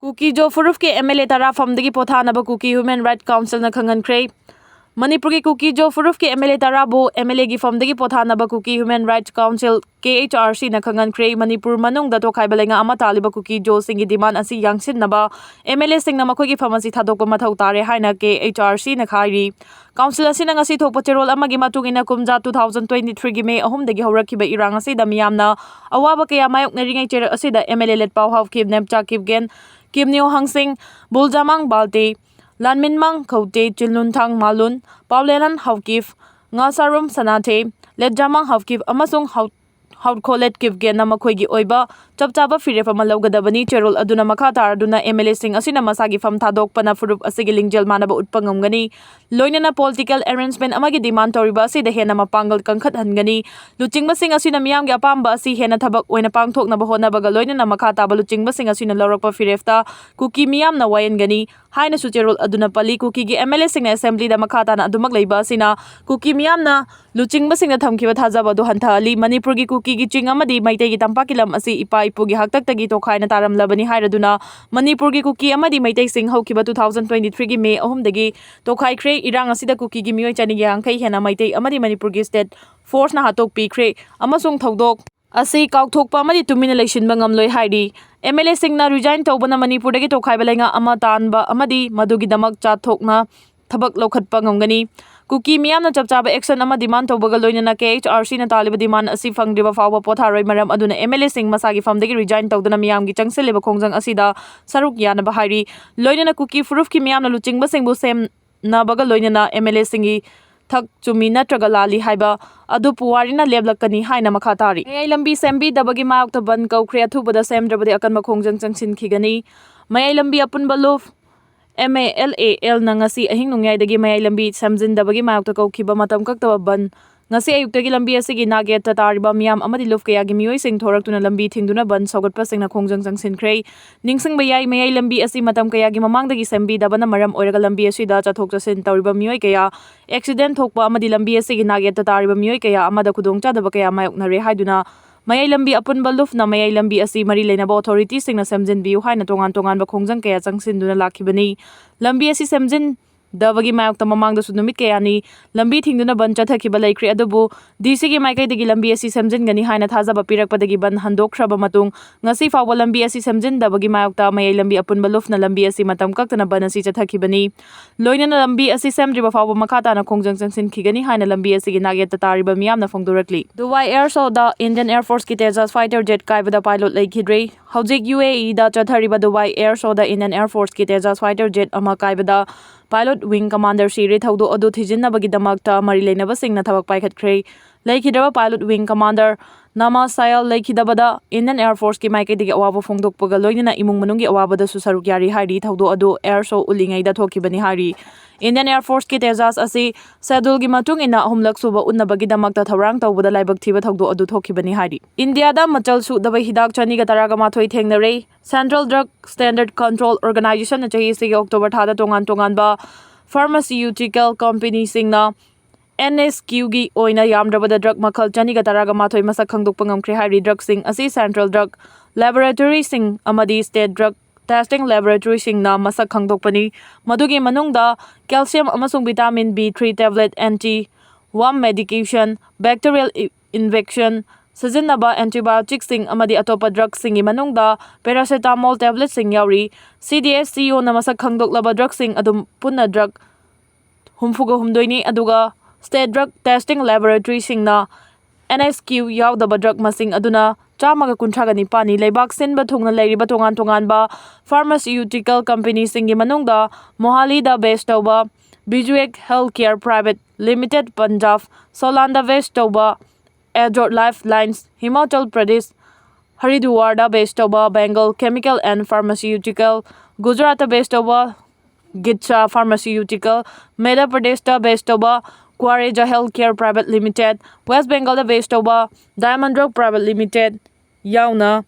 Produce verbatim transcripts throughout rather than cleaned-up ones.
ꯀꯨꯀꯤꯖꯣ ꯐꯨꯔꯨꯞꯀꯤ M L ꯑꯦ ꯇꯔꯥ ꯐꯝꯗꯒꯤ ꯄꯣꯊꯥꯅꯕ ꯀꯨꯀꯤ ꯍ꯭ꯌꯨꯃꯦꯟ ꯔꯥꯏꯠ ꯀꯥꯎꯟꯁꯤꯜꯅ ꯈꯪꯍꯟꯈ꯭ꯔꯦ꯫ ꯃꯅꯤꯄꯨꯔꯒꯤ ꯀꯨꯀꯤꯖꯣ ꯐꯨꯔꯨꯞꯀꯤ ꯑꯦꯝ ꯑꯦꯜ ꯑꯦ ꯇꯔꯥꯕꯨ ꯑꯦꯝ ꯑꯦꯜ ꯑꯦꯒꯤ ꯐꯝꯗꯒꯤ ꯄꯣꯊꯥꯅꯕ Kuki human right council, K H R ꯁꯤꯅ ꯈꯪꯍꯟꯈ꯭ꯔꯦ꯫ ꯃꯅꯤꯄꯨꯔ ꯃꯅꯨꯡꯗ ꯇꯣꯈꯥꯏꯕ ꯂꯩꯉꯥꯛ ꯑꯃ ꯇꯥꯜꯂꯤꯕ ꯀꯨꯀꯤꯖꯣꯁꯤꯡꯒꯤ ꯗꯤꯃꯥꯟ ꯑꯁꯤ ꯌꯥꯡꯁꯤꯟꯅꯕ ꯑꯦꯝ ꯑꯦꯜ ꯑꯦꯁꯤꯡꯅ ꯃꯈꯣꯏꯒꯤ ꯐꯝ ꯑꯁꯤ ꯊꯥꯗꯣꯛꯄ ꯃꯊꯧ ꯇꯥꯔꯦ ꯍꯥꯏꯅ ꯀꯦ ꯑꯩꯆ ꯑꯥꯔ ꯁꯤꯅ ꯍꯥꯏꯔꯤ꯫ ꯀꯥꯎꯟꯁꯤꯜ ꯑꯁꯤꯅ ꯉꯁꯤ ꯊꯣꯛꯄ ꯆꯦꯔꯣꯜ ꯑꯃꯒꯤ ꯃꯇꯨꯡ ꯏꯟꯅ, ꯀꯨꯝꯖꯥ ꯇꯨ ꯊꯥꯎꯖꯟ ꯇ꯭ꯋꯦꯟꯇꯤ ꯊ꯭ꯔꯤꯒꯤ ꯃꯦ ꯑꯍꯨꯝꯗꯒꯤ ꯍꯧꯔꯛꯈꯤꯕ ꯏꯔꯥꯡ ꯑꯁꯤꯗ ꯃꯤꯌꯥꯝꯅ ꯑꯋꯥꯕ ꯀꯌꯥ ꯃꯥꯌꯣꯛꯅꯔꯤꯉꯩ ꯆꯩꯔꯛ ꯑꯁꯤꯗ ꯑꯦꯝ ꯑꯦꯜ ꯑꯦ ꯂꯦꯠꯄꯥꯎ ꯍꯥꯎꯈꯤꯕ ꯅꯦꯝꯆꯥ ꯀꯤꯞꯒꯦꯟ, ꯀꯤꯝꯅꯤꯌꯣ ꯍꯪꯁꯤꯡ, ꯕꯨꯜꯖꯥꯃꯥꯡ ꯕꯥꯜꯇꯦ, ꯂꯥꯟꯃꯤꯟꯃꯥꯡ ꯈꯧꯇꯦ, ꯆꯤꯜꯅꯨꯟꯊꯥꯡ ꯃꯥꯂꯨꯟ, ꯄꯥꯎꯂꯦꯂꯥꯟ ꯍꯥꯎꯀꯤꯞ, ꯉꯥꯁꯥꯔꯨꯝ ꯁꯅꯥꯊꯦ, ꯂꯦꯠꯖꯥꯃꯥꯡ ꯍꯥꯎꯀꯤꯞ ꯑꯃꯁꯨꯡ ꯍꯥꯎ-, ꯍꯥꯎꯠꯈꯣꯂꯦꯠ ꯀꯤꯞꯒꯦꯟꯅ ꯃꯈꯣꯏꯒꯤ ꯑꯣꯏꯕ ꯆꯞ ꯆꯥꯕ ꯐꯤꯔꯦꯞ ꯑꯃ ꯂꯧꯒꯗꯕꯅꯤ꯫ ꯆꯦꯔꯣꯜ ꯑꯗꯨꯅ ꯃꯈꯥ ꯇꯥꯔꯗꯨꯅ ꯑꯦꯝ ꯑꯦꯜ ꯑꯦꯁꯤꯡ ꯑꯁꯤꯅ ꯃꯁꯥꯒꯤ ꯐꯝ ꯊꯥꯗꯣꯛꯄꯅ ꯐꯨꯔꯨꯞ ꯑꯁꯤꯒꯤ ꯂꯤꯡꯖꯦꯜ ꯃꯥꯟꯅꯕ ꯎꯠꯄ ꯉꯝꯒꯅꯤ꯫ ꯂꯣꯏꯅꯅ ꯄꯣꯂꯤꯇꯤꯀꯦꯜ ꯑꯦꯔꯦꯟꯖꯃꯦꯟ ꯑꯃꯒꯤ ꯗꯤꯃꯥꯟ ꯇꯧꯔꯤꯕ ꯑꯁꯤꯗ ꯍꯦꯟꯅ ꯃꯄꯥꯡꯒꯜ ꯀꯟꯈꯠꯍꯟꯒꯅꯤ꯫ ꯂꯨꯆꯤꯡꯕꯁꯤꯡ ꯑꯁꯤꯅ ꯃꯤꯌꯥꯝꯒꯤ ꯑꯄꯥꯝꯕ ꯑꯁꯤ ꯍꯦꯟꯅ ꯊꯕꯛ ꯑꯣꯏꯅ ꯄꯥꯡꯊꯣꯛꯅꯕ ꯍꯣꯠꯅꯕꯒ ꯂꯣꯏꯅꯅ ꯃꯈꯥ ꯇꯥꯕ ꯂꯨꯆꯤꯡꯕꯁꯤꯡ ꯑꯁꯤꯅ ꯂꯧꯔꯛꯄ ꯐꯤꯔꯦꯞꯇ ꯀꯨꯀꯤ ꯃꯤꯌꯥꯝꯅ ꯋꯥꯌꯦꯟꯒꯅꯤ ꯍꯥꯏꯅꯁꯨ ꯆꯦꯔꯣꯜ ꯑꯗꯨꯅ ꯄꯜꯂꯤ꯫ ꯀꯨꯀꯤꯒꯤ ꯑꯦꯝ ꯑꯦꯜ ꯑꯦꯁꯤꯡꯅ ꯑꯦꯁꯦꯝꯕ꯭ꯂꯤꯗ ꯃꯈꯥ ꯇꯥꯅ ꯑꯗꯨꯃꯛ ꯂꯩꯕ ꯑꯁꯤꯅ ꯀꯨꯀꯤ ꯃꯤꯌꯥꯝꯅ ꯂꯨꯆꯤꯡꯕꯁꯤꯡꯗ ꯊꯝꯈꯤꯕ ꯊꯥꯖꯕ ꯑꯗꯨ ꯍꯟꯊꯍꯜꯂꯤ꯫ ꯃꯅꯤꯄꯨꯔꯒꯤ ꯀꯨꯀꯤꯒꯤ ꯆꯤꯡ ꯑꯃꯗꯤ ꯃꯩꯇꯩꯒꯤ ꯇꯝꯄꯥꯛꯀꯤ ꯂꯝ ꯑꯁꯤ ꯏꯄꯥ ꯏꯄꯨꯒꯤ ꯍꯥꯛꯇꯛꯇꯒꯤ ꯇꯣꯈꯥꯏꯅ ꯇꯥꯔꯝꯂꯕꯅꯤ ꯍꯥꯏꯔꯗꯨꯅ, ꯃꯅꯤꯄꯨꯔꯒꯤ ꯀꯨꯀꯤ ꯑꯃꯗꯤ ꯃꯩꯇꯩꯁꯤꯡ ꯍꯧꯈꯤꯕ ꯇꯨ ꯊꯥꯎꯖꯟ ꯇ꯭ꯋꯦꯟꯇꯤ ꯊ꯭ꯔꯤꯒꯤ ꯃꯦ ꯑꯍꯨꯝꯗꯒꯤ ꯇꯣꯈꯥꯏꯈ꯭ꯔꯦ꯫ ꯏꯔꯥꯡ ꯑꯁꯤꯗ ꯀꯨꯀꯤꯒꯤ ꯃꯤꯑꯣꯏ ꯆꯅꯤꯒ ꯌꯥꯡꯈꯩ ꯍꯦꯟꯅ ꯃꯩꯇꯩ ꯑꯃꯗꯤ ꯃꯅꯤꯄꯨꯔꯒꯤ ꯁ꯭ꯇꯦꯠ ꯐꯣꯔꯁꯅ ꯍꯥꯠꯇꯣꯛꯄꯤꯈ꯭ꯔꯦ ꯑꯃꯁꯨꯡ ꯊꯧꯗꯣꯛ ꯑꯁꯤ ꯀꯥꯎꯊꯣꯛꯄ ꯑꯃꯗꯤ ꯇꯨꯃꯤꯟꯅ ꯂꯩꯁꯤꯟꯕ ꯉꯝꯂꯣꯏ ꯍꯥꯏꯔꯤ꯫ ꯑꯦꯝ ꯑꯦꯜ ꯑꯦꯁꯤꯡꯅ ꯔꯤꯖꯥꯏꯟ ꯇꯧꯕꯅ ꯃꯅꯤꯄꯨꯔꯗꯒꯤ ꯇꯣꯈꯥꯏꯕ ꯂꯩꯉꯥꯛ ꯑꯃ ꯇꯥꯟꯕ ꯑꯃꯗꯤ ꯃꯗꯨꯒꯤꯗꯃꯛ ꯆꯥꯊꯣꯛꯅ ꯊꯕꯛ ꯂꯧꯈꯠꯄ ꯉꯝꯒꯅꯤ꯫ ꯀꯨꯀꯤ ꯃꯤꯌꯥꯝꯅ ꯆꯞ ꯆꯥꯕ ꯑꯦꯛꯁꯟ ꯑꯃ ꯗꯤꯃꯥꯟ ꯇꯧꯕꯒ ꯂꯣꯏꯅꯅ ꯀꯦ ꯑꯩꯆ ꯑꯥꯔ ꯁꯤꯅ ꯇꯥꯜꯂꯤꯕ ꯗꯤꯃꯥꯟ ꯑꯁꯤ ꯐꯪꯗ꯭ꯔꯤꯕ ꯐꯥꯎꯕ ꯄꯣꯊꯥꯔꯣꯏ꯫ ꯃꯔꯝ ꯑꯗꯨꯅ ꯑꯦꯝ ꯑꯦꯜ ꯑꯦꯁꯤꯡ ꯃꯁꯥꯒꯤ ꯐꯝꯗꯒꯤ ꯔꯤꯖꯥꯏꯟ ꯇꯧꯗꯨꯅ ꯃꯤꯌꯥꯝꯒꯤ ꯆꯪꯁꯤꯜꯂꯤꯕ ꯈꯣꯡꯖꯪ ꯑꯁꯤꯗ ꯁꯔꯨꯛ ꯌꯥꯅꯕ ꯍꯥꯏꯔꯤ꯫ ꯂꯣꯏꯅꯅ ꯀꯨꯀꯤ ꯐꯨꯔꯨꯞꯀꯤ ꯃꯤꯌꯥꯝꯅ ꯂꯨꯆꯤꯡꯕꯁꯤꯡꯕꯨ ꯁꯦꯝꯅꯕꯒ ꯂꯣꯏꯅꯅ ꯑꯦꯝ ꯑꯦꯜ ꯑꯦꯁꯤꯡꯒꯤ ꯊꯛ ꯆꯨꯝꯃꯤ ꯅꯠꯇ꯭ꯔꯒ ꯂꯥꯜꯂꯤ ꯍꯥꯏꯕ ꯑꯗꯨ ꯄꯨꯋꯥꯔꯤꯅ ꯂꯦꯞꯂꯛꯀꯅꯤ ꯍꯥꯏꯅ ꯃꯈꯥ ꯇꯥꯔꯤ꯫ ꯃꯌꯥꯏ ꯂꯝꯕꯤ ꯁꯦꯝꯕꯤꯗꯕꯒꯤ ꯃꯥꯌꯣꯛꯇ ꯕꯟ ꯀꯧꯈ꯭ꯔꯦ꯫ ꯑꯊꯨꯕꯗ ꯁꯦꯝꯗ꯭ꯔꯕꯗꯤ ꯑꯀꯟꯕ ꯈꯣꯡꯖꯪ ꯆꯪꯁꯤꯟꯈꯤꯒꯅꯤ꯫ ꯃꯌꯥꯏ ꯂꯝꯕꯤ ꯑꯄꯨꯟꯕ ꯂꯨꯞ ꯑꯦꯝ ꯑꯦ ꯑꯦꯜ ꯑꯦ ꯑꯦꯜꯅ ꯉꯁꯤ ꯑꯍꯤꯡ ꯅꯣꯡꯌꯥꯏꯗꯒꯤ ꯃꯌꯥꯏ ꯂꯝꯕꯤ ꯁꯦꯝꯖꯤꯟꯗꯕꯒꯤ ꯃꯥꯌꯣꯛꯇ ꯀꯧꯈꯤꯕ ꯃꯇꯝ ꯀꯛꯇꯕ ꯕꯟ꯫ ꯉꯁꯤ ꯑꯌꯨꯛꯇꯒꯤ ꯂꯝꯕꯤ ꯑꯁꯤꯒꯤ ꯅꯥꯛ ꯌꯦꯠꯇ ꯇꯥꯔꯤꯕ ꯃꯤꯌꯥꯝ ꯑꯃꯗꯤ ꯂꯨꯞ ꯀꯌꯥꯒꯤ ꯃꯤꯑꯣꯏꯁꯤꯡ ꯊꯣꯔꯛꯇꯨꯅ ꯂꯝꯕꯤ ꯊꯤꯡꯗꯨꯅ ꯕꯟ ꯁꯧꯒꯠꯄꯁꯤꯡꯅ ꯈꯣꯡꯖꯪ ꯆꯪꯁꯤꯟꯈ꯭ꯔꯦ꯫ ꯅꯤꯡꯁꯤꯡꯕ ꯌꯥꯏ, ꯃꯌꯥꯏ ꯂꯝꯕꯤ ꯑꯁꯤ ꯃꯇꯝ ꯀꯌꯥꯒꯤ ꯃꯃꯥꯡꯗꯒꯤ ꯁꯦꯝꯕꯤꯗꯕꯅ ꯃꯔꯝ ꯑꯣꯏꯔꯒ ꯂꯝꯕꯤ ꯑꯁꯤꯗ ꯆꯠꯊꯣꯛ ꯆꯠꯁꯤꯟ ꯇꯧꯔꯤꯕ ꯃꯤꯑꯣꯏ ꯀꯌꯥ ꯑꯦꯛꯁꯤꯗꯦꯟ ꯊꯣꯛꯄ ꯑꯃꯗꯤ ꯂꯝꯕꯤ ꯑꯁꯤꯒꯤ ꯅꯥꯛ ꯌꯦꯠꯇ ꯇꯥꯔꯤꯕ ꯃꯤꯑꯣꯏ ꯀꯌꯥ ꯑꯃꯗ ꯈꯨꯗꯣꯡꯆꯥꯗꯕ ꯀꯌꯥ ꯃꯥꯌꯣꯛꯅꯔꯦ ꯍꯥꯏꯗꯨꯅ ꯃꯌꯥꯏ ꯂꯝꯕꯤ ꯑꯄꯨꯟꯕ ꯂꯨꯞꯅ ꯃꯌꯥꯏ ꯂꯝꯕꯤ ꯑꯁꯤ ꯃꯔꯤ ꯂꯩꯅꯕ authority ꯁꯤꯡꯅ ꯁꯦꯝꯖꯤꯟꯕꯤꯌꯨ ꯍꯥꯏꯅ ꯇꯣꯉꯥꯟ ꯇꯣꯉꯥꯟꯕ ꯈꯣꯡꯖꯪ ꯀꯌꯥ ꯆꯪꯁꯤꯟꯗꯨꯅ ꯂꯥꯛꯈꯤꯕꯅꯤ꯫ ꯂꯝꯕꯤ ꯑꯁꯤ ꯁꯦꯝꯖꯤꯟꯗꯕꯒꯤ ꯃꯥꯌꯣꯛꯇ ꯃꯃꯥꯡꯗꯁꯨ ꯅꯨꯃꯤꯠ ꯀꯌꯥꯅꯤ ꯂꯝꯕꯤ ꯊꯤꯡꯗꯨꯅ ꯕꯟ ꯆꯠꯊꯈꯤꯕ ꯂꯩꯈ꯭ꯔꯦ, ꯑꯗꯨꯕꯨ D C ꯒꯤ ꯃꯥꯏꯀꯩꯗꯒꯤ ꯂꯝꯕꯤ ꯑꯁꯤ ꯁꯦꯝꯖꯤꯟꯒꯅꯤ ꯍꯥꯏꯅ ꯊꯥꯖꯕ ꯄꯤꯔꯛꯄꯗꯒꯤ ꯕꯟ ꯍꯟꯗꯣꯛꯈ꯭ꯔꯕ ꯃꯇꯨꯡ, ꯉꯁꯤ ꯐꯥꯎꯕ ꯂꯝꯕꯤ ꯑꯁꯤ ꯁꯦꯝꯖꯤꯟꯗꯕꯒꯤ ꯃꯥꯌꯣꯛꯇ ꯃꯌꯥꯏ ꯂꯝꯕꯤ ꯑꯄꯨꯟꯕ ꯂꯨꯞꯅ ꯂꯝꯕꯤ ꯑꯁꯤ ꯃꯇꯝ ꯀꯛꯇꯅ ꯕꯟ ꯑꯁꯤ ꯆꯠꯊꯈꯤꯕꯅꯤ꯫ ꯂꯣꯏꯅꯅ ꯂꯝꯕꯤ ꯑꯁꯤ ꯁꯦꯝꯗ꯭ꯔꯤꯕ ꯐꯥꯎꯕ ꯃꯈꯥ ꯇꯥꯅ ꯈꯣꯡꯖꯪ ꯆꯪꯁꯤꯟꯈꯤꯒꯅꯤ ꯍꯥꯏꯅ ꯂꯝꯕꯤ ꯑꯁꯤꯒꯤ ꯅꯥꯛꯌꯦꯠꯇ ꯇꯥꯔꯤꯕ ꯃꯤꯌꯥꯝꯅ ꯐꯣꯡꯗꯣꯔꯛꯂꯤ꯫ ꯗꯨꯕꯥꯏ Air Show ꯗ Indian Air Force ꯀꯤ Tejas fighter jet ꯀꯥꯏꯕꯗ pilot ꯂꯩꯈꯤꯗ꯭ꯔꯦ꯫ ꯍꯧꯖꯤꯛ U A E ꯗ ꯆꯠꯊꯔꯤꯕ ꯗꯨꯕꯥꯏ Air Show ꯗ Indian Air Force ꯀꯤ Tejas fighter jet ꯑꯃ ꯀꯥꯏꯕꯗ pilot wing commander ꯁꯤꯔꯦ꯫ ꯊꯧꯗꯣꯛ ꯑꯗꯨ ꯊꯤꯖꯤꯟꯅꯕꯒꯤꯗꯃꯛꯇ ꯃꯔꯤ ꯂꯩꯅꯕꯁꯤꯡꯅ ꯊꯕꯛ ꯄꯥꯏꯈꯠꯈ꯭ꯔꯦ꯫ ꯂꯩꯈꯤꯗ꯭ꯔꯕ pilot wing commander ꯅꯥꯃꯥ ꯁꯥꯌꯥꯜ ꯂꯩꯈꯤꯗꯕꯗ Indian Air Force ꯀꯤ ꯃꯥꯏꯀꯩꯗꯒꯤ ꯑꯋꯥꯕ ꯐꯣꯡꯗꯣꯛꯄꯒ ꯂꯣꯏꯅꯅ ꯏꯃꯨꯡ ꯃꯅꯨꯡꯒꯤ ꯑꯋꯥꯕꯗꯁꯨ ꯁꯔꯨꯛ ꯌꯥꯔꯤ ꯍꯥꯏꯔꯤ꯫ ꯊꯧꯗꯣꯛ ꯑꯗꯨ Air Show ꯎꯠꯂꯤꯉꯩꯗ ꯊꯣꯛꯈꯤꯕꯅꯤ ꯍꯥꯏꯔꯤ꯫ Indian Air Force ꯀꯤ Tejas ꯑꯁꯤ schedule ꯒꯤ ꯃꯇꯨꯡ ꯏꯟꯅ ꯑꯍꯨꯝꯂꯛ ꯁꯨꯕ ꯎꯠꯅꯕꯒꯤꯗꯃꯛꯇ ꯊꯧꯔꯥꯡ ꯇꯧꯕꯗ ꯂꯥꯏꯕꯛ ꯊꯤꯕ ꯊꯧꯗꯣꯛ ꯑꯗꯨ ꯊꯣꯛꯈꯤꯕꯅꯤ ꯍꯥꯏꯔꯤ꯫ ꯏꯟꯗꯤꯌꯥꯗ ꯃꯆꯜ ꯁꯨꯗꯕ ꯍꯤꯗꯥꯛ ꯆꯅꯤꯒ ꯇꯔꯥꯒ ꯃꯥꯊꯣꯏ ꯊꯦꯡꯅꯔꯦ꯫ Central Drug Standard Control Organization ꯅ ꯆꯍꯤ ꯑꯁꯤꯒꯤ October ꯊꯥꯗ ꯇꯣꯉꯥꯟ ꯇꯣꯉꯥꯟꯕ pharmaceutical company ꯁꯤꯡꯅ N S Q ꯒꯤ ꯑꯣꯏꯅ ꯌꯥꯝꯗ꯭ꯔꯕꯗ drug ꯃꯈꯜ ꯆꯅꯤꯒ ꯇꯔꯥꯒ ꯃꯥꯊꯣꯏ ꯃꯁꯛ ꯈꯪꯗꯣꯛꯄ ꯉꯝꯈ꯭ꯔꯦ ꯍꯥꯏꯔꯤ꯫ Drug ꯁꯤꯡ ꯑꯁꯤ central drug laboratory ꯁꯤꯡ ꯑꯃꯗꯤ state drug testing laboratory ꯁꯤꯡꯅ ꯃꯁꯛ ꯈꯪꯗꯣꯛꯄꯅꯤ꯫ ꯃꯗꯨꯒꯤ ꯃꯅꯨꯡꯗ calcium ꯑꯃꯁꯨꯡ vitamin B three tablet, anti worm medication, bacterial i-, injection ꯁꯤꯖꯤꯟꯅꯕ antibiotic ꯁꯤꯡ ꯑꯃꯗꯤ ꯑꯇꯣꯞꯄ drug ꯁꯤꯡꯒꯤ ꯃꯅꯨꯡꯗ paracetamol tablet ꯁꯤꯡ ꯌꯥꯎꯔꯤ꯫ C D S C O ꯅ ꯃꯁꯛ ꯈꯪꯗꯣꯛꯂꯕ drug ꯁꯤꯡ ꯑꯗꯨꯝ ꯄꯨꯟꯅ drug ꯍꯨꯝꯐꯨꯒ ꯍꯨꯝꯗꯣꯏꯅꯤ, ꯑꯗꯨꯒ state drug testing laboratory ꯁꯤꯡꯅ N S Q ꯌꯥꯎꯗꯕ drug ꯃꯁꯤꯡ ꯑꯗꯨꯅ ꯆꯥꯝꯃꯒ ꯀꯨꯟꯊ꯭ꯔꯥꯒ ꯅꯤꯄꯥꯟꯅꯤ꯫ ꯂꯩꯕꯥꯛ ꯁꯤꯟꯕ ꯊꯨꯡꯅ ꯂꯩꯔꯤꯕ ꯇꯣꯉꯥꯟ ꯇꯣꯉꯥꯟꯕ pharmaceutical company ꯁꯤꯡꯒꯤ ꯃꯅꯨꯡꯗ ꯃꯣꯍꯥꯂꯤꯗ base ꯇꯧꯕ Bijuek Healthcare Private Limited, Punjab ꯁꯣꯂꯥꯟꯗ base ꯇꯧꯕ Azure Lifelines, Himachal Pradesh ꯍꯔꯤꯗꯨꯋꯥꯔꯗ base ꯇꯧꯕ Bengal Chemical and Pharmaceutical, ꯒꯨꯖꯔꯥꯠꯇ base ꯇꯧꯕ ꯒꯤꯠꯁꯥ Pharmaceutical, ꯃꯙ꯭ꯌ ꯄ꯭ꯔꯗꯦꯁꯇ base ꯇꯧꯕ ꯀ꯭ꯋꯥꯔꯦꯖꯥ Healthcare Private Limited, ꯋꯦꯁ ꯕꯦꯡꯒꯜꯗ base ꯇꯧꯕ Diamond Drug Private Limited ꯌꯥꯎꯅ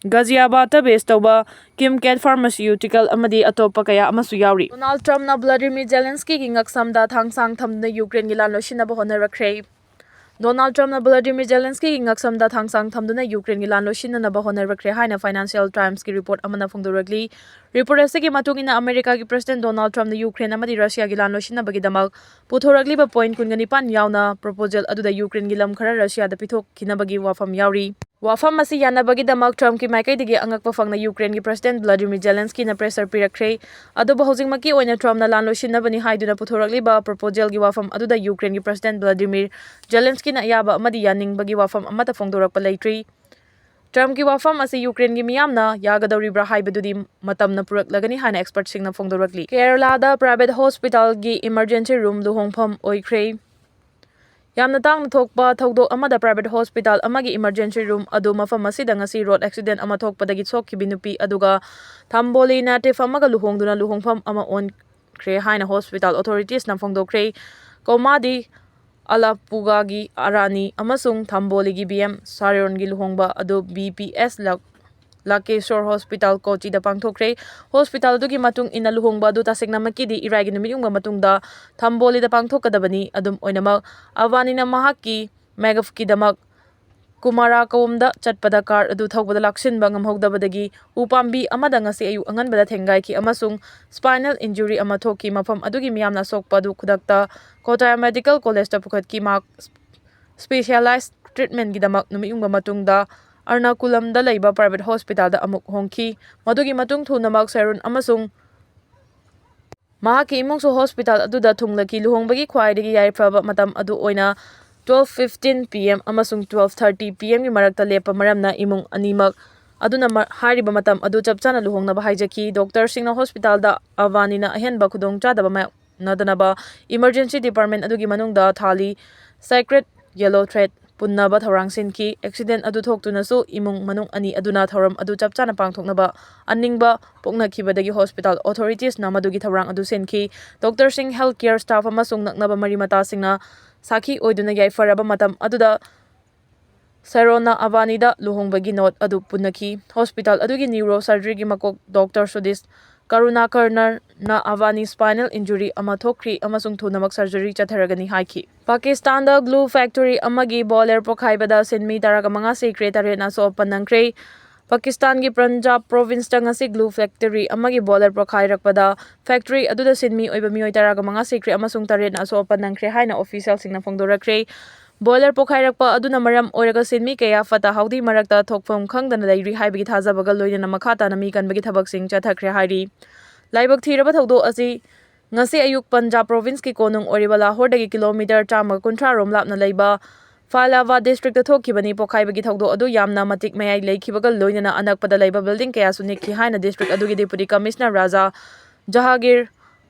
ꯒꯥꯖꯤꯌꯥꯕꯥꯗꯇ base ꯇꯧꯕ Kimcat Pharmaceutical ꯑꯃꯗꯤ ꯑꯇꯣꯞꯄ ꯀꯌꯥ ꯑꯃꯁꯨ ꯌꯥꯎꯔꯤ꯫ ꯗꯣꯅꯥꯜꯗ ꯇ꯭ꯔꯝꯞꯅ ꯚ꯭ꯂꯥꯗꯤꯃꯤꯔ ꯖꯦꯂꯦꯟꯁꯀꯤꯒꯤ ꯉꯛꯁꯝꯗ ꯊꯥꯡꯁꯥꯡ ꯊꯝꯗꯨꯅ ꯌꯨꯀ꯭ꯔꯦꯟꯒꯤ ꯂꯥꯟ ꯂꯣꯏꯁꯤꯟꯅꯕ ꯍꯣꯠꯅꯔꯛꯈ꯭ꯔꯦ꯫ ꯗꯣꯅꯥꯜꯗ ꯇ꯭ꯔꯝꯞꯅ ꯚꯣꯂꯣꯗꯤꯃꯤꯔ ꯖꯦꯂꯦꯟꯁꯀꯤꯒꯤ ꯉꯛꯁꯝꯗ ꯊꯥꯡꯁꯥꯡ ꯊꯝꯗꯨꯅ ꯌꯨꯀ꯭ꯔꯦꯟꯒꯤ ꯂꯥꯟ ꯂꯣꯏꯁꯤꯟꯅꯅꯕ ꯍꯣꯠꯅꯔꯛꯈ꯭ꯔꯦ ꯍꯥꯏꯅ ꯐꯥꯏꯅꯥꯟꯁꯤꯌꯦꯜ ꯇꯥꯏꯝꯁꯀꯤ ꯔꯤꯄꯣꯔꯠ ꯑꯃꯅ ꯐꯣꯡꯗꯣꯔꯛꯂꯤ꯫ ꯔꯤꯄꯣꯔꯠ ꯑꯁꯤꯒꯤ ꯃꯇꯨꯡ ꯏꯟꯅ, ꯑꯃꯦꯔꯤꯀꯥꯒꯤ ꯄ꯭ꯔꯁꯤꯗꯦꯟꯠ ꯗꯣꯅꯥꯜꯗ ꯇ꯭ꯔꯝꯞꯅ ꯌꯨꯀ꯭ꯔꯦꯟ ꯑꯃꯗꯤ ꯔꯁꯤꯌꯥꯒꯤ ꯂꯥꯟ ꯂꯣꯏꯁꯤꯟꯅꯕꯒꯤꯗꯃꯛ ꯄꯨꯊꯣꯔꯛꯂꯤꯕ ꯄꯣꯏꯟꯠ ꯀꯨꯟꯒ ꯅꯤꯄꯥꯟ ꯌꯥꯎꯅ ꯄ꯭ꯔꯣꯄꯣꯖꯦꯜ ꯑꯗꯨꯗ ꯌꯨꯀ꯭ꯔꯦꯟꯒꯤ ꯂꯝ ꯈꯔ ꯔꯁꯤꯌꯥꯗ ꯄꯤꯊꯣꯛꯈꯤꯅꯕꯒꯤ ꯋꯥꯐꯝ ꯌꯥꯎꯔꯤ꯫ ꯋꯥꯐꯝ ꯑꯁꯤ ꯌꯥꯅꯕꯒꯤꯗꯃꯛ ꯇ꯭ꯔꯝꯞꯀꯤ ꯃꯥꯏꯀꯩꯗꯒꯤ ꯑꯉꯛꯄ ꯐꯪꯅ ꯌꯨꯀ꯭ꯔꯦꯟꯒꯤ ꯄ꯭ꯔꯁꯤꯗꯦꯟꯠ ꯚ꯭ꯂꯥꯗꯤꯃꯤꯔ ꯖꯦꯂꯦꯟꯁꯀꯤꯅ ꯄ꯭ꯔꯦꯁꯔ ꯄꯤꯔꯛꯈ꯭ꯔꯦ꯫ ꯑꯗꯨꯕꯨ ꯍꯧꯖꯤꯛꯃꯛꯀꯤ ꯑꯣꯏꯅ ꯇ꯭ꯔꯝꯞꯅ ꯂꯥꯟ ꯂꯣꯏꯁꯤꯟꯅꯕꯅꯤ ꯍꯥꯏꯗꯨꯅ ꯄꯨꯊꯣꯔꯛꯂꯤꯕ ꯄ꯭ꯔꯣꯄꯣꯖꯦꯜꯒꯤ ꯋꯥꯐꯝ ꯑꯗꯨꯗ ꯌꯨꯀ꯭ꯔꯦꯟꯒꯤ ꯄ꯭ꯔꯁꯤꯗꯦꯟꯠ ꯚ꯭ꯂꯥꯗꯤꯃꯤꯔ ꯖꯦꯂꯦꯟꯁꯀꯤꯅ ꯑꯌꯥꯕ ꯑꯃꯗꯤ ꯌꯥꯅꯤꯡꯕꯒꯤ ꯋꯥꯐꯝ ꯑꯃꯠꯇ ꯐꯣꯡꯗꯣꯔꯛꯄ ꯂꯩꯇ꯭ꯔꯤ꯫ ꯇ꯭ꯔꯝꯞꯀꯤ ꯋꯥꯐꯝ ꯑꯁꯤ ꯌꯨꯀ꯭ꯔꯦꯟꯒꯤ ꯃꯤꯌꯥꯝꯅ ꯌꯥꯒꯗꯧꯔꯤꯕ꯭ꯔꯥ ꯍꯥꯏꯕꯗꯨꯗꯤ ꯃꯇꯝꯅ ꯄꯨꯔꯛꯂꯒꯅꯤ ꯍꯥꯏꯅ ꯑꯦꯛꯁꯄꯔꯠꯁꯤꯡꯅ ꯐꯣꯡꯗꯣꯔꯛꯂꯤ꯫ ꯀꯦꯔꯂꯥꯗ ꯄ꯭ꯔꯥꯏꯚꯦꯠ ꯍꯣꯁꯄꯤꯇꯥꯜꯒꯤ ꯏꯃꯔꯖꯦꯟꯁꯤ ꯔꯨꯝ ꯂꯨꯍꯣꯡꯐꯝ ꯑꯣꯏꯈ꯭ꯔꯦ꯫ ꯌꯥꯝꯅ ꯇꯥꯡꯅ ꯊꯣꯛꯄ ꯊꯧꯗꯣꯛ ꯑꯃꯗ ꯄ꯭ꯔꯥꯏꯚꯦꯠ ꯍꯣꯁꯄꯤꯇꯥꯜ ꯑꯃꯒꯤ ꯏꯃꯔꯖꯦꯟꯁꯤ ꯔꯨꯝ ꯑꯗꯨ ꯃꯐꯝ ꯑꯁꯤꯗ ꯉꯁꯤ ꯔꯣꯗ ꯑꯦꯛꯁꯤꯗꯦꯟꯠ ꯑꯃ ꯊꯣꯛꯄꯗꯒꯤ ꯁꯣꯛꯈꯤꯕꯤ ꯅꯨꯄꯤ ꯑꯗꯨꯒ ꯊꯝꯕꯣꯂꯤ ꯅꯦꯇꯤꯚ ꯑꯃꯒ ꯂꯨꯍꯣꯡꯗꯨꯅ ꯂꯨꯍꯣꯡꯐꯝ ꯑꯃ ꯑꯣꯟꯈ꯭ꯔꯦ ꯍꯥꯏꯅ ꯍꯣꯁꯄꯤꯇꯥꯜ ꯑꯣꯊꯣꯔꯤꯇꯤꯁꯅ ꯐꯣꯡꯗꯣꯛꯈ꯭ꯔꯦ꯫ ꯀꯣꯃꯥꯗꯤ ꯑꯂꯥꯄꯨꯒꯥꯒꯤ ꯑꯔꯥꯅꯤ ꯑꯃꯁꯨꯡ ꯊꯝꯕꯣꯂꯤꯒꯤ ꯕꯤ ꯑꯦꯝ ꯁꯥꯔꯣꯟꯒꯤ ꯂꯨꯍꯣꯡꯕ ꯑꯗꯨ ꯕꯤ ꯄꯤ ꯑꯦꯁ ꯂꯛ-, ꯂꯥꯀꯦꯁꯣꯔ ꯍꯣꯁꯄꯤꯇꯥꯜ ꯀꯣꯆꯤꯗ ꯄꯥꯡꯊꯣꯛꯈ꯭ꯔꯦ꯫ ꯍꯣꯁꯄꯤꯇꯥꯜ ꯑꯗꯨꯒꯤ ꯃꯇꯨꯡ ꯏꯟꯅ, ꯂꯨꯍꯣꯡꯕ ꯑꯗꯨ ꯇꯁꯦꯡꯅꯃꯛꯀꯤꯗꯤ ꯏꯔꯥꯏꯒꯤ ꯅꯨꯃꯤꯠꯌꯨꯡꯕ ꯃꯇꯨꯡꯗ ꯊꯝꯕꯣꯂꯤꯗ ꯄꯥꯡꯊꯣꯛꯀꯗꯕꯅꯤ꯫ ꯑꯗꯨꯝ ꯑꯣꯏꯅꯃꯛ, ꯑꯚꯥꯅꯤꯅ ꯃꯍꯥꯛꯀꯤ ꯃꯦꯒꯐꯀꯤꯗꯃꯛ ꯀꯨꯃꯥꯔꯥꯀꯣꯝꯗ ꯆꯠꯄꯗ ꯀꯥꯔ ꯑꯗꯨ ꯊꯧꯕꯗ ꯂꯥꯛꯁꯤꯟꯕ ꯉꯝꯍꯧꯗꯕꯗꯒꯤ ꯎꯄꯥꯝꯕꯤ ꯑꯃꯗ ꯉꯁꯤ ꯑꯌꯨꯛ ꯑꯉꯟꯕꯗ ꯊꯦꯡꯒꯥꯏꯈꯤ ꯑꯃꯁꯨꯡ ꯁ꯭ꯄꯥꯏꯅꯦꯜ ꯏꯟꯖꯨꯔꯤ ꯑꯃ ꯊꯣꯛꯈꯤ꯫ ꯃꯐꯝ ꯑꯗꯨꯒꯤ ꯃꯤꯌꯥꯝꯅ ꯑꯁꯣꯛꯄ ꯑꯗꯨ ꯈꯨꯗꯛꯇ ꯀꯣꯇꯥꯌꯥ ꯃꯦꯗꯤꯀꯦꯜ ꯀꯣꯂꯦꯖꯇ ꯄꯨꯈꯠꯈꯤ꯫ ꯃꯍꯥꯛ ꯁ꯭ꯄꯦꯁꯤꯌꯦꯂꯥꯏꯖ ꯇ꯭ꯔꯤꯠꯃꯦꯟꯒꯤꯗꯃꯛ ꯅꯨꯃꯤꯠꯌꯨꯡꯕ ꯃꯇꯨꯡꯗ ꯑꯔꯅꯥꯀꯨꯂꯝꯗ ꯂꯩꯕ ꯄ꯭ꯔꯥꯏꯚꯦꯠ ꯍꯣꯁꯄꯤꯇꯥꯜꯗ ꯑꯃꯨꯛ ꯍꯣꯡꯈꯤ꯫ ꯃꯗꯨꯒꯤ ꯃꯇꯨꯡ ꯊꯨꯅꯃꯛ ꯁꯦꯔꯨꯟ ꯑꯃꯁꯨꯡ ꯃꯍꯥꯛꯀꯤ ꯏꯃꯨꯡꯁꯨ ꯍꯣꯁꯄꯤꯇꯥꯜ ꯑꯗꯨꯗ ꯊꯨꯡꯂꯈꯤ꯫ ꯂꯨꯍꯣꯡꯕꯒꯤ ꯈ꯭ꯋꯥꯏꯗꯒꯤ ꯌꯥꯏꯐꯕ ꯃꯇꯝ ꯑꯗꯨ ꯑꯣꯏꯅ twelve fifteen P M ꯑꯃꯁꯨꯡ twelve thirty P M ꯒꯤ ꯃꯔꯛꯇ ꯂꯦꯞꯄ ꯃꯔꯝꯅ ꯏꯃꯨꯡ ꯑꯅꯤꯃꯛ ꯑꯗꯨꯅ ꯃ-, ꯍꯥꯏꯔꯤꯕ ꯃꯇꯝ ꯑꯗꯨ ꯆꯞ ꯆꯥꯅ ꯂꯨꯍꯣꯡꯅꯕ ꯍꯥꯏꯖꯈꯤ꯫ ꯗꯣꯛꯇꯔꯁꯤꯡꯅ ꯍꯣꯁꯄꯤꯇꯥꯜꯗ ꯑꯚꯥꯅꯤꯅ ꯑꯍꯦꯟꯕ ꯈꯨꯗꯣꯡꯆꯥꯗꯕ ꯃꯥꯌꯣꯛꯅꯗꯅꯕ ꯏꯃꯔꯖꯦꯟꯁꯤ ꯗꯤꯄꯥꯔꯠꯃꯦꯟ ꯑꯗꯨꯒꯤ ꯃꯅꯨꯡꯗ ꯊꯥꯜꯂꯤ꯫ ꯁꯦꯀ꯭ꯔꯦꯠ ꯌꯦꯂꯣ ꯊ꯭ꯔꯦꯗ ꯄꯨꯟꯅꯕ ꯊꯧꯔꯥꯡ ꯁꯤꯟꯈꯤ꯫ ꯑꯦꯛꯁꯤꯗꯦꯟ ꯑꯗꯨ ꯊꯣꯛꯇꯨꯅꯁꯨ ꯏꯃꯨꯡ ꯃꯅꯨꯡ ꯑꯅꯤ ꯑꯗꯨꯅ ꯊꯧꯔꯝ ꯑꯗꯨ ꯆꯞ ꯆꯥꯅ ꯄꯥꯡꯊꯣꯛꯅꯕ ꯑꯅꯤꯡꯕ ꯄꯣꯛꯅꯈꯤꯕꯗꯒꯤ ꯍꯣꯁꯄꯤꯇꯥꯜ ꯑꯣꯊꯣꯔꯤꯇꯤꯁꯅ ꯃꯗꯨꯒꯤ ꯊꯧꯔꯥꯡ ꯑꯗꯨ ꯁꯤꯟꯈꯤ꯫ ꯗꯣꯛꯇꯔꯁꯤꯡ, ꯍꯦꯜꯊ ꯀꯦꯌꯔ ꯁ꯭ꯇꯥꯐ ꯑꯃꯁꯨꯡ ꯅꯛꯅꯕ ꯃꯔꯤ ꯃꯇꯥꯁꯤꯡꯅ ꯁꯥꯈꯤ ꯑꯣꯏꯗꯨꯅ ꯌꯥꯏꯐꯔꯕ ꯃꯇꯝ ꯑꯗꯨꯗ ꯁꯦꯔꯣꯟꯅ ꯑꯚꯥꯅꯤꯗ ꯂꯨꯍꯣꯡꯕꯒꯤ ꯅꯣꯠ ꯑꯗꯨ ꯄꯨꯟꯅꯈꯤ꯫ ꯍꯣꯁꯄꯤꯇꯥꯜ ꯑꯗꯨꯒꯤ ꯅ꯭ꯌꯨꯔꯣ ꯁꯔꯖꯔꯤꯒꯤ ꯃꯀꯣꯛ ꯗꯣꯛꯇꯔ ꯁꯨꯗꯤꯁ ꯀꯔꯨꯅꯥꯀꯔꯅꯔꯅ ꯑꯚꯥꯅꯤ ꯁ꯭ꯄꯥꯏꯅꯦꯜ ꯏꯟꯖꯨꯔꯤ ꯑꯃ ꯊꯣꯛꯈ꯭ꯔꯤ ꯑꯃꯁꯨꯡ ꯊꯨꯅꯃꯛ ꯁꯔꯖꯔꯤ ꯆꯠꯊꯔꯒꯅꯤ ꯍꯥꯏꯈꯤ꯫ ꯄꯥꯀꯤꯁꯇꯥꯟꯗ glue factory ꯑꯃꯒꯤ boiler ꯄꯣꯈꯥꯏꯕꯗ ꯁꯤꯟꯃꯤ ꯇꯔꯥꯒ ꯃꯉꯥ ꯁꯤꯈ꯭ꯔꯦ, ꯇꯔꯦꯠꯅ ꯑꯁꯣꯛ ꯑꯄꯟ ꯅꯪꯈ꯭ꯔꯦ꯫ ꯄꯥꯀꯤꯁꯇꯥꯟꯒꯤ ꯄꯟꯖꯥꯕ provinceꯇ ꯉꯁꯤ glue factory ꯑꯃꯒꯤ boiler ꯄꯣꯈꯥꯏꯔꯛꯄꯗ factory ꯑꯗꯨꯗ ꯁꯤꯟꯃꯤ ꯑꯣꯏꯕ ꯃꯤꯑꯣꯏ ꯇꯔꯥꯒ ꯃꯉꯥ ꯁꯤꯈ꯭ꯔꯦ ꯑꯃꯁꯨꯡ ꯇꯔꯦꯠꯅ ꯑꯁꯣꯛ ꯑꯄꯟ ꯅꯪꯈ꯭ꯔꯦ ꯍꯥꯏꯅ officialꯁꯤꯡꯅ ꯐꯣꯡꯗꯣꯔꯛꯈ꯭ꯔꯦ꯫ Boiler ꯄꯣꯈꯥꯏꯔꯛꯄ ꯑꯗꯨꯅ ꯃꯔꯝ ꯑꯣꯏꯔꯒ ꯁꯤꯟꯃꯤ ꯀꯌꯥ ꯐꯠꯇ ꯍꯥꯎꯗꯤ ꯃꯔꯛꯇ ꯊꯣꯛꯐꯝ ꯈꯪꯗꯅ ꯂꯩꯔꯤ ꯍꯥꯏꯕꯒꯤ ꯊꯥꯖꯕꯒ ꯂꯣꯏꯅꯅ ꯃꯈꯥ ꯇꯥꯅ ꯃꯤ ꯀꯟꯕꯒꯤ ꯊꯕꯛꯁꯤꯡ ꯆꯠꯊꯈ꯭ꯔꯦ ꯍꯥꯏꯔꯤ꯫ ꯂꯥꯏꯕꯛ ꯊꯤꯔꯕ ꯊꯧꯗꯣꯛ ꯑꯁꯤ ꯉꯁꯤ ꯑꯌꯨꯛ ꯄꯟꯖꯥꯕ provinceꯀꯤ ꯀꯣꯅꯨꯡ ꯑꯣꯏꯔꯤꯕ ꯂꯥꯍꯣꯔꯗꯒꯤ kilometre ꯆꯥꯝꯃꯒ ꯀꯨꯟꯊ꯭ꯔꯥ ꯔꯣꯝ ꯂꯥꯞꯅ ꯂꯩꯕ ꯐꯥꯏꯂꯥꯕꯥꯗ districtꯇ ꯊꯣꯛꯈꯤꯕꯅꯤ꯫ ꯄꯣꯈꯥꯏꯕꯒꯤ ꯊꯧꯗꯣꯛ ꯑꯗꯨ ꯌꯥꯝꯅ ꯃꯇꯤꯛ ꯃꯌꯥꯏ ꯂꯩꯈꯤꯕꯒ ꯂꯣꯏꯅꯅ ꯑꯅꯛꯄꯗ ꯂꯩꯕ building ꯀꯌꯥꯁꯨ ꯅꯤꯛꯈꯤ ꯍꯥꯏꯅ district ꯑꯗꯨꯒꯤ deputy commissioner ꯔꯥꯖꯥ ꯖꯍꯥꯒꯤꯔ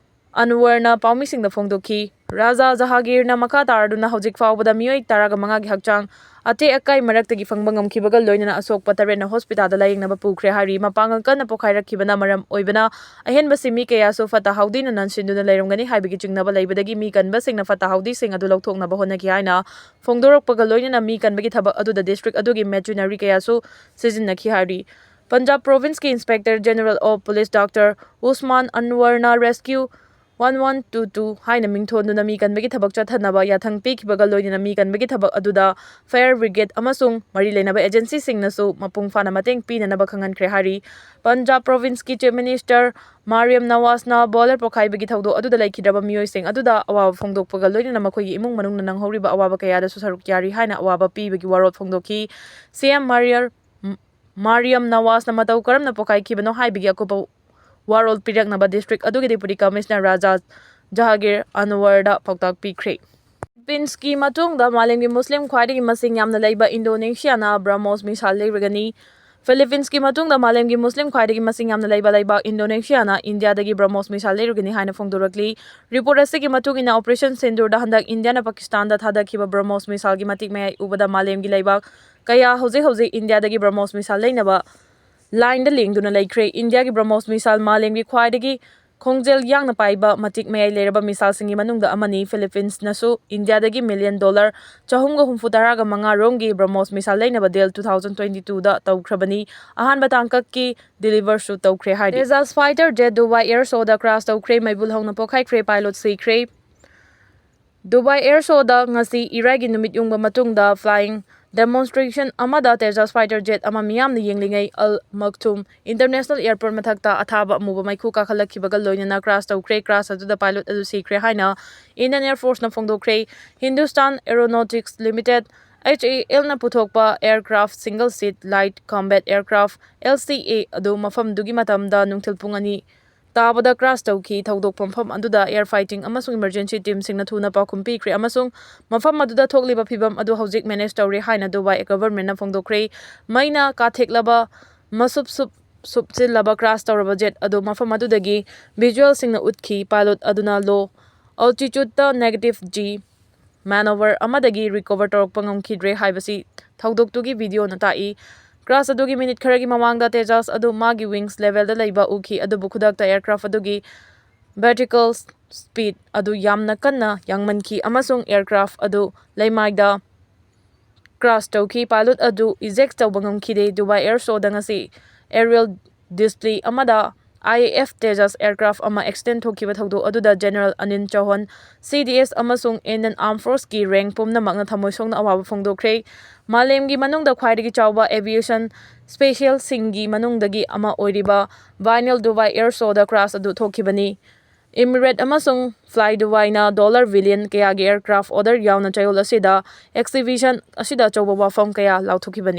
ꯑꯟꯋꯔꯅ ꯄꯥꯎꯃꯤꯁꯤꯡꯗ ꯐꯣꯡꯗꯣꯛꯈꯤ꯫ ꯔꯥꯖꯥ ꯖꯍꯥꯒꯤꯔꯅ ꯃꯈꯥ ꯇꯥꯔꯗꯨꯅ ꯍꯧꯖꯤꯛ ꯐꯥꯎꯕꯗ ꯃꯤꯑꯣꯏ ꯇꯔꯥꯒ ꯃꯉꯥꯒꯤ ꯍꯛꯆꯥꯡ ꯑꯇꯦꯛ ꯑꯀꯥꯏ ꯃꯔꯛꯇꯒꯤ ꯐꯪꯕ ꯉꯝꯈꯤꯕꯒ ꯂꯣꯏꯅꯅ ꯑꯁꯣꯛꯄ ꯇꯔꯦꯠꯅ hospitalꯗ ꯂꯥꯌꯦꯡꯅꯕ ꯄꯨꯈ꯭ꯔꯦ ꯍꯥꯏꯔꯤ꯫ ꯃꯄꯥꯡꯒꯜ ꯀꯟꯅ ꯄꯣꯈꯥꯏꯔꯛꯈꯤꯕꯅ ꯃꯔꯝ ꯑꯣꯏꯕꯅ ꯑꯍꯦꯟꯕ ꯁꯤꯟꯃꯤ ꯀꯌꯥꯁꯨ ꯐꯠꯇ ꯍꯥꯎꯗꯤꯅ ꯅꯟꯁꯤꯟꯗꯨꯅ ꯂꯩꯔꯝꯒꯅꯤ ꯍꯥꯏꯕꯒꯤ ꯆꯤꯡꯅꯕ ꯂꯩꯕꯗꯒꯤ ꯃꯤ ꯀꯟꯕꯁꯤꯡꯅ ꯐꯠꯇ ꯍꯥꯎꯗꯤꯁꯤꯡ ꯑꯗꯨ ꯂꯧꯊꯣꯛꯅꯕ ꯍꯣꯠꯅꯈꯤ ꯍꯥꯏꯅ ꯐꯣꯡꯗꯣꯔꯛꯄꯒ ꯂꯣꯏꯅꯅ ꯃꯤ ꯀꯟꯕꯒꯤ ꯊꯕꯛ ꯑꯗꯨꯗ district ꯑꯗꯨꯒꯤ machinery ꯀꯌꯥꯁꯨ ꯁꯤꯖꯤꯟꯅꯈꯤ ꯍꯥꯏꯔꯤ꯫ Punjab provinceꯀꯤ inspector general of police doctor ꯎꯁꯃꯥꯟ ꯑꯟꯋꯔꯅ rescue one one two two ꯍꯥꯏꯅ ꯃꯤꯡꯊꯣꯟꯗꯨꯅ ꯃꯤ ꯀꯟꯕꯒꯤ ꯊꯕꯛ ꯆꯠꯊꯅꯕ ꯌꯥꯊꯪ ꯄꯤꯈꯤꯕꯒ ꯂꯣꯏꯅꯅ ꯃꯤ ꯀꯟꯕꯒꯤ ꯊꯕꯛ ꯑꯗꯨꯗ fire brigade ꯑꯃꯁꯨꯡ ꯃꯔꯤ ꯂꯩꯅꯕ agencyꯁꯤꯡꯅꯁꯨ ꯃꯄꯨꯡ ꯐꯥꯅ ꯃꯇꯦꯡ ꯄꯤꯅꯅꯕ ꯈꯪꯍꯟꯈ꯭ꯔꯦ ꯍꯥꯏꯔꯤ꯫ ꯄꯟꯖꯥꯕ provinceꯀꯤ chief minister ꯃꯥꯔꯤꯌꯝ ꯅꯋꯥꯖꯅ boiler ꯄꯣꯈꯥꯏꯕꯒꯤ ꯊꯧꯗꯣꯛ ꯑꯗꯨꯗ ꯂꯩꯈꯤꯗ꯭ꯔꯕ ꯃꯤꯑꯣꯏꯁꯤꯡ ꯑꯗꯨꯗ ꯑꯋꯥꯕ ꯐꯣꯡꯗꯣꯛꯄꯒ ꯂꯣꯏꯅꯅ ꯃꯈꯣꯏꯒꯤ ꯏꯃꯨꯡ ꯃꯅꯨꯡꯅ ꯅꯪꯍꯧꯔꯤꯕ ꯑꯋꯥꯕ ꯀꯌꯥꯗꯁꯨ ꯁꯔꯨꯛ ꯌꯥꯔꯤ ꯍꯥꯏꯅ ꯑꯋꯥꯕ ꯄꯤꯕꯒꯤ ꯋꯥꯔꯣꯜ ꯐꯣꯡꯗꯣꯛꯈꯤ꯫ ꯁꯤ ꯑꯦꯝ ꯃꯥꯔꯤꯌꯔ ꯃꯥꯔꯤꯌꯝ ꯅꯋꯥꯖꯅ ꯃꯇꯧ ꯀꯔꯝꯅ ꯄꯣꯈꯥꯏꯈꯤꯕꯅꯣ ꯍꯥꯏꯕꯒꯤ ꯑꯀꯨꯞꯄ ꯋꯥꯔꯣꯜ ꯄꯤꯔꯛꯅꯕ district ꯑꯗꯨꯒꯤ deputy commissioner ꯔꯥꯖꯥ ꯖꯍꯥꯒꯤꯔ ꯑꯟꯋꯔꯗ ꯄꯥꯎꯇꯥꯛ ꯄꯤꯈ꯭ꯔꯦ꯫ ꯐꯤꯂꯤꯄꯤꯟꯁꯀꯤ ꯃꯇꯨꯡꯗ ꯃꯥꯂꯦꯝꯒꯤ ꯃꯨꯁꯂꯤꯝ ꯈ꯭ꯋꯥꯏꯗꯒꯤ ꯃꯁꯤꯡ ꯌꯥꯝꯅ ꯂꯩꯕ ꯏꯟꯗꯣꯅꯦꯁꯤꯌꯥꯅ BrahMos missile ꯂꯩꯔꯨꯒꯅꯤ꯫ ꯐꯤꯂꯤꯄꯤꯟꯁꯀꯤ ꯃꯇꯨꯡꯗ ꯃꯥꯂꯦꯝꯒꯤ ꯃꯨꯁꯂꯤꯝ ꯈ꯭ꯋꯥꯏꯗꯒꯤ ꯃꯁꯤꯡ ꯌꯥꯝꯅ ꯂꯩꯕ ꯂꯩꯕꯥꯛ ꯏꯟꯗꯣꯅꯦꯁꯤꯌꯥꯅ ꯏꯟꯗꯤꯌꯥꯗꯒꯤ BrahMos missile ꯂꯩꯔꯨꯒꯅꯤ ꯍꯥꯏꯅ ꯐꯣꯡꯗꯣꯔꯛꯂꯤ꯫ Report ꯑꯁꯤꯒꯤ ꯃꯇꯨꯡ ꯏꯟꯅ, Operation Sindoorꯗ ꯍꯟꯗꯛ ꯏꯟꯗꯤꯌꯥꯅ ꯄꯥꯀꯤꯁꯇꯥꯟꯗ ꯊꯥꯗꯈꯤꯕ BrahMos missileꯒꯤ ꯃꯇꯤꯛ ꯃꯌꯥꯏ ꯎꯕꯗ ꯃꯥꯂꯦꯝꯒꯤ ꯂꯩꯕꯥꯛ ꯀꯌꯥ ꯍꯧꯖꯤꯛ ꯍꯧꯖꯤꯛ ꯏꯟꯗꯤꯌꯥꯗꯒꯤ BrahMos missile ꯂꯩꯅꯕ lineꯗ ꯂꯦꯡꯗꯨꯅ ꯂꯩꯈ꯭ꯔꯦ꯫ ꯏꯟꯗꯤꯌꯥꯒꯤ BrahMos missile ꯃꯥꯂꯦꯝꯒꯤ ꯈ꯭ꯋꯥꯏꯗꯒꯤ ꯈꯣꯡꯖꯦꯜ ꯌꯥꯡꯅ ꯄꯥꯏꯕ ꯃꯇꯤꯛ ꯃꯌꯥꯏ ꯂꯩꯔꯕ missileꯁꯤꯡꯒꯤ ꯃꯅꯨꯡꯗ ꯑꯃꯅꯤ꯫ ꯐꯤꯂꯤꯄꯤꯟꯁꯅꯁꯨ ꯏꯟꯗꯤꯌꯥꯗꯒꯤ million dollar ꯆꯍꯨꯝꯒ ꯍꯨꯝꯐꯨ ꯇꯔꯥꯒ ꯃꯉꯥ ꯔꯣꯝꯒꯤ BrahMos missile ꯂꯩꯅꯕ deal two thousand twenty twoꯗ ꯇꯧꯈ꯭ꯔꯕꯅꯤ꯫ ꯑꯍꯥꯟꯕ ꯇꯥꯡꯀꯛꯀꯤ deliverꯁꯨ ꯇꯧꯈ꯭ꯔꯦ ꯍꯥꯏꯔꯤ꯫ Tejas fighter jet Dubai air showꯗ crash ꯇꯧꯈ꯭ꯔꯦ꯫ ꯃꯩꯕꯨꯜ ꯍꯧꯅ ꯄꯣꯈꯥꯏꯈ꯭ꯔꯦ꯫ Pilot ꯁꯤꯈ꯭ꯔꯦ꯫ ꯗꯨꯕꯥꯏ Air Showꯗ ꯉꯁꯤ ꯏꯔꯥꯏꯒꯤ ꯅꯨꯃꯤꯠ ꯌꯨꯡꯕ ꯃꯇꯨꯡꯗ flying demonstration ꯑꯃꯗ Tejas fighter jet ꯑꯃ ꯃꯤꯌꯥꯝꯅ ꯌꯦꯡꯂꯤꯉꯩ Al Maktoum International Airport ꯃꯊꯛꯇ ꯑꯊꯥꯕ ꯑꯃꯨꯕ ꯃꯩꯈꯨ ꯀꯥꯈꯠꯂꯛꯈꯤꯕꯒ ꯂꯣꯏꯅꯅ crash ꯇꯧꯈ꯭ꯔꯦ꯫ Crash ꯑꯗꯨꯗ pilot ꯑꯗꯨ ꯁꯤꯈ꯭ꯔꯦ ꯍꯥꯏꯅ Indian Air Forceꯅ ꯐꯣꯡꯗꯣꯛꯈ꯭ꯔꯦ꯫ Hindustan Aeronautics Limited, H A Lꯅ ꯄꯨꯊꯣꯛꯄ aircraft single seat light combat aircraft, L C A, ꯑꯗꯨ ꯃꯐꯝꯗꯨꯒꯤ ꯃꯇꯝꯗ ꯅꯨꯡꯊꯤꯜ ꯄꯨꯡ ꯑꯅꯤ ꯇꯥꯕꯗ crash ꯇꯧꯈꯤ꯫ ꯊꯧꯗꯣꯛ ꯃꯐꯝ ꯑꯗꯨꯗ air fighting ꯑꯃꯁꯨꯡ emergency teamꯁꯤꯡꯅ ꯊꯨꯅ ꯄꯥꯎꯈꯨꯝ ꯄꯤꯈ꯭ꯔꯦ ꯑꯃꯁꯨꯡ ꯃꯐꯝ ꯑꯗꯨꯗ ꯊꯣꯛꯂꯤꯕ ꯐꯤꯚꯝ ꯑꯗꯨ ꯍꯧꯖꯤꯛ manage ꯇꯧꯔꯤ ꯍꯥꯏꯅ ꯗꯨꯕꯥꯏ governmentꯅ ꯐꯣꯡꯗꯣꯛꯈ꯭ꯔꯦ꯫ ꯃꯩꯅ ꯀꯥꯊꯦꯛꯂꯕ ꯃꯁꯨꯞ ꯁꯨꯞ ꯁꯨꯞꯆꯤꯜꯂꯕ crash ꯇꯧꯔꯕ jet ꯑꯗꯨ ꯃꯐꯝ ꯑꯗꯨꯗꯒꯤ visualꯁꯤꯡꯅ ꯎꯠꯈꯤ꯫ Pilot ꯑꯗꯨꯅ low altitudeꯇ negative G maneuver ꯑꯃꯗꯒꯤ recover ꯇꯧꯔꯛꯄ ꯉꯝꯈꯤꯗ꯭ꯔꯦ ꯍꯥꯏꯕꯁꯤ ꯊꯧꯗꯣꯛꯇꯨꯒꯤ videoꯅ ꯇꯥꯛꯏ꯫ Crash ꯑꯗꯨꯒꯤ minute ꯈꯔꯒꯤ ꯃꯃꯥꯡꯗ Tejas ꯑꯗꯨ ꯃꯥꯒꯤ wings levelꯗ ꯂꯩꯕ ꯎꯈꯤ, ꯑꯗꯨꯕꯨ ꯈꯨꯗꯛꯇ aircraft ꯑꯗꯨꯒꯤ vertical speed ꯑꯗꯨ ꯌꯥꯝꯅ ꯀꯟꯅ ꯌꯥꯡꯃꯟꯈꯤ ꯑꯃꯁꯨꯡ aircraft ꯑꯗꯨ ꯂꯩꯃꯥꯏꯗ crash ꯇꯧꯈꯤ꯫ Pilot ꯑꯗꯨ eject ꯇꯧꯕ ꯉꯝꯈꯤꯗꯦ꯫ ꯗꯨꯕꯥꯏ Air Showꯗ ꯉꯁꯤ aerial display ꯑꯃꯗ I A F Tejas aircraft ꯑꯃ accident ꯊꯣꯛꯈꯤꯕ ꯊꯧꯗꯣꯛ ꯑꯗꯨꯗ General Anil Chauhan, C D S ꯑꯃꯁꯨꯡ Indian Armed Forceꯀꯤ rank ꯄꯨꯝꯅꯃꯛꯅ ꯊꯃꯣꯏ ꯁꯣꯛꯅ ꯑꯋꯥꯕ ꯐꯣꯡꯗꯣꯛꯈ꯭ꯔꯦ꯫ ꯃꯥꯂꯦꯝꯒꯤ ꯃꯅꯨꯡꯗ ꯈ꯭ꯋꯥꯏꯗꯒꯤ ꯆꯥꯎꯕ aviation specialꯁꯤꯡꯒꯤ ꯃꯅꯨꯡꯗꯒꯤ ꯑꯃ ꯑꯣꯏꯔꯤꯕ Biennial Dubai Air Showꯗ crash ꯑꯗꯨ ꯊꯣꯛꯈꯤꯕꯅꯤ꯫ Emirates ꯑꯃꯁꯨꯡ Fly Dubaiꯅ dollar billion ꯀꯌꯥꯒꯤ aircraft order ꯌꯥꯎꯅ ꯆꯌꯣꯜ ꯑꯁꯤꯗ exhibition ꯑꯁꯤꯗ ꯑꯆꯧꯕ ꯋꯥꯐꯝ ꯀꯌꯥ ꯂꯥꯎꯊꯣꯛꯈꯤꯕꯅꯤ꯫